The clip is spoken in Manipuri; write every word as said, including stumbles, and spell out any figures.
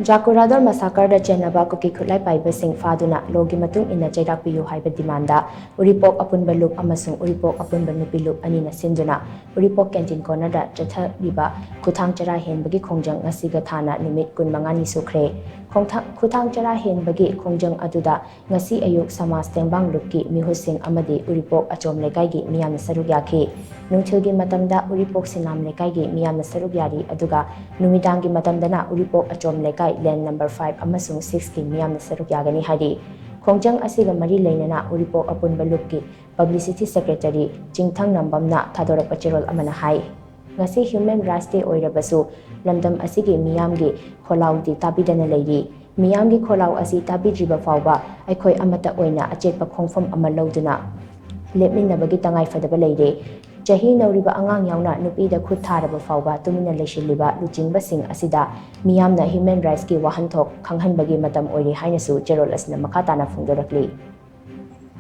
ꯖꯥꯀꯨꯔꯥꯗꯣꯔ ꯃꯁꯥꯀꯔꯗ ꯆꯦꯟꯅꯕ ꯀꯨꯀꯤ ꯈꯨꯠꯂꯥꯏ ꯄꯥꯏꯕꯁꯤꯡ ꯐꯥꯗꯨꯅ ꯂꯣꯒꯤ ꯃꯇꯨꯡ ꯏꯟꯅ ꯆꯩꯔꯥꯛ ꯄꯤꯌꯨ ꯍꯥꯏꯕ ꯗꯤꯃꯥꯟꯗ ꯎꯔꯤꯄꯣꯛ ꯑꯄꯨꯟꯕ ꯂꯨꯞ ꯑꯃꯁꯨꯡ ꯎꯔꯤꯄꯣꯛ ꯑꯄꯨꯟꯕ ꯅꯨꯄꯤ ꯂꯨꯞ ꯑꯅꯤꯅ ꯁꯤꯟꯗꯨꯅ ꯎꯔꯤꯄꯣꯛ ꯀꯦꯟꯇꯤꯟ ꯀꯣꯔꯅꯔꯗ ꯆꯠꯊꯔꯤꯕ ꯈꯨꯊꯥꯡ ꯆꯔꯥ ꯍꯦꯟꯕꯒꯤ ꯈꯣꯡꯖꯪ ꯉꯁꯤꯒ ꯊꯥꯅ ꯅꯨꯃꯤꯠ ꯀꯨꯟꯃꯉꯥꯅꯤ ꯁꯨꯈ꯭ꯔꯦ꯫ ꯈꯣꯡꯊꯥꯡ-, ꯈꯨꯊꯥꯡ ꯆꯔꯥ ꯍꯦꯟꯕꯒꯤ ꯈꯣꯡꯖꯪ ꯑꯗꯨꯗ ꯉꯁꯤ ꯑꯌꯨꯛ ꯁꯃꯥꯖ ꯇꯦꯡꯕꯥꯡ ꯂꯨꯞꯀꯤ ꯃꯤꯍꯨꯠꯁꯤꯡ ꯑꯃꯗꯤ ꯎꯔꯤꯄꯣꯛ ꯑꯆꯣꯝ ꯂꯩꯀꯥꯏꯒꯤ ꯃꯤꯌꯥꯝꯅ ꯁꯔꯨꯛ ꯌꯥꯈꯤ꯫ ꯅꯨꯡꯊꯤꯜꯒꯤ ꯃꯇꯝꯗ ꯎꯔꯤꯄꯣꯛ ꯁꯤꯅꯥꯝ ꯂꯩꯀꯥꯏꯒꯤ ꯃꯤꯌꯥꯝꯅ ꯁꯔꯨꯛ ꯌꯥꯔꯤ, ꯑꯗꯨꯒ ꯅꯨꯃꯤꯗꯥꯡꯒꯤ ꯃꯇꯝꯗꯅ ꯎꯔꯤꯄꯣꯛ ꯑꯆꯣꯝ ꯂꯩꯀꯥꯏ ꯂꯦꯟ ꯅꯝꯕꯔ ꯐꯥꯏꯚ ꯑꯃꯁꯨꯡ ꯁꯤꯛꯁꯀꯤ ꯃꯤꯌꯥꯝꯅ ꯁꯔꯨꯛ ꯌꯥꯒꯅꯤ ꯍꯥꯏꯔꯤ꯫ ꯈꯣꯡꯖꯪ ꯑꯁꯤꯒ ꯃꯔꯤ ꯂꯩꯅꯅ ꯎꯔꯤꯄꯣꯛ ꯑꯄꯨꯟꯕ ꯂꯨꯞꯀꯤ ꯄꯕ꯭ꯂꯤꯁꯤꯇꯤ ꯁꯦꯀ꯭ꯔꯦꯇꯔꯤ ꯆꯤꯡꯊꯪ ꯅꯝꯕꯝꯅ ꯊꯥꯗꯣꯔꯛꯄ ꯆꯦꯔꯣꯜ ꯑꯃꯅ ꯍꯥꯏ, ꯉꯁꯤ ꯍ꯭ꯌꯨꯃꯦꯟ ꯔꯥꯏꯠꯁ ꯗꯦ ꯑꯣꯏꯔꯕꯁꯨ ꯂꯝꯗꯝ ꯑꯁꯤꯒꯤ ꯃꯤꯌꯥꯝꯒꯤ ꯈꯣꯜꯂꯥꯎꯗꯤ ꯇꯥꯕꯤꯗꯅ ꯂꯩꯔꯤ꯫ ꯃꯤꯌꯥꯝꯒꯤ ꯈꯣꯜꯂꯥꯎ ꯑꯁꯤ ꯇꯥꯕꯤꯗ꯭ꯔꯤꯕ ꯐꯥꯎꯕ ꯑꯩꯈꯣꯏ ꯑꯃꯠꯇ ꯑꯣꯏꯅ ꯑꯆꯦꯠꯄ ꯈꯣꯡꯐꯝ ꯑꯃ ꯂꯧꯗꯨꯅ ꯂꯦꯞꯃꯤꯟꯅꯕꯒꯤ ꯇꯉꯥꯏꯐꯗꯕ ꯂꯩꯔꯦ꯫ ꯆꯍꯤ ꯅꯧꯔꯤꯕ ꯑꯉꯥꯡ ꯌꯥꯎꯅ ꯅꯨꯄꯤꯗ ꯈꯨꯠ ꯊꯥꯔꯕ ꯐꯥꯎꯕ ꯇꯨꯃꯤꯟꯅ ꯂꯩꯁꯤꯜꯂꯤꯕ ꯂꯨꯆꯤꯡꯕꯁꯤꯡ ꯑꯁꯤꯗ ꯃꯤꯌꯥꯝꯅ ꯍ꯭ꯌꯨꯃꯦꯟ ꯔꯥꯏꯠꯁꯀꯤ ꯋꯥꯍꯟꯊꯣꯛ ꯈꯪꯍꯟꯕꯒꯤ ꯃꯇꯝ ꯑꯣꯏꯔꯦ ꯍꯥꯏꯅꯁꯨ ꯆꯦꯔꯣꯜ ꯑꯁꯤꯅ ꯃꯈꯥ ꯇꯥꯅ ꯐꯣꯡꯗꯣꯔꯛꯂꯤ꯫